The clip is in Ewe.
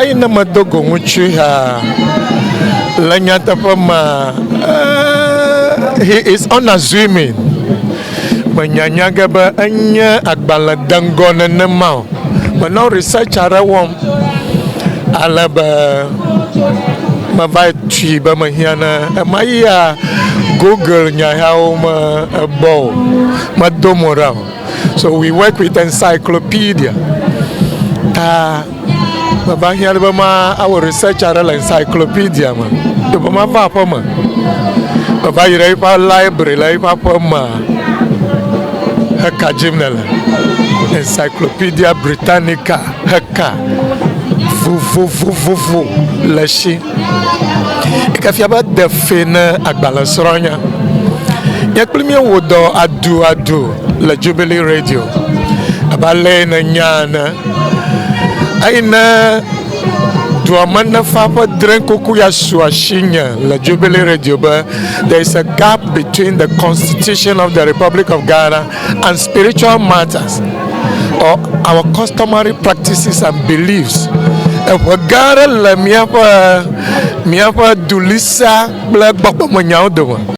Eyi ne medo go ŋutsu ya le nyateƒe me, he is unassuming. Menya nya ge be enye agbalẽ deŋgɔ nenema o. Menɔ research aɖe wɔm ale be meva tui be mehiã ne ema yia Google nya yawo me ebɔ o, medo mo ɖa o. So we work with encyclopedia. Ta meva hiã be ma awɔ research aɖe le encyclopedia me. To be mava aƒe me. Meva yi ɖe eƒe library le eƒe aƒe me. Heka dzim ne le. Encyclopedia Britannica heka vovovovovo le si. Ke fia be de fe ne agbalẽsrɔ̃nya. Nye kpli míewɔ dɔ adu adu le Jubilee Radio. Abe ale ne nya ene. Eyi ne dua me nefa ƒe drẽkuku ya su asinye le Jubilee Radio be there is a gap between the constitution of the Republic of Ghana and spiritual matters or our customary practices and beliefs. Eʋe gã aɖe le míaƒe míaƒe dulisa kple gbɔgbɔmenyawo dome.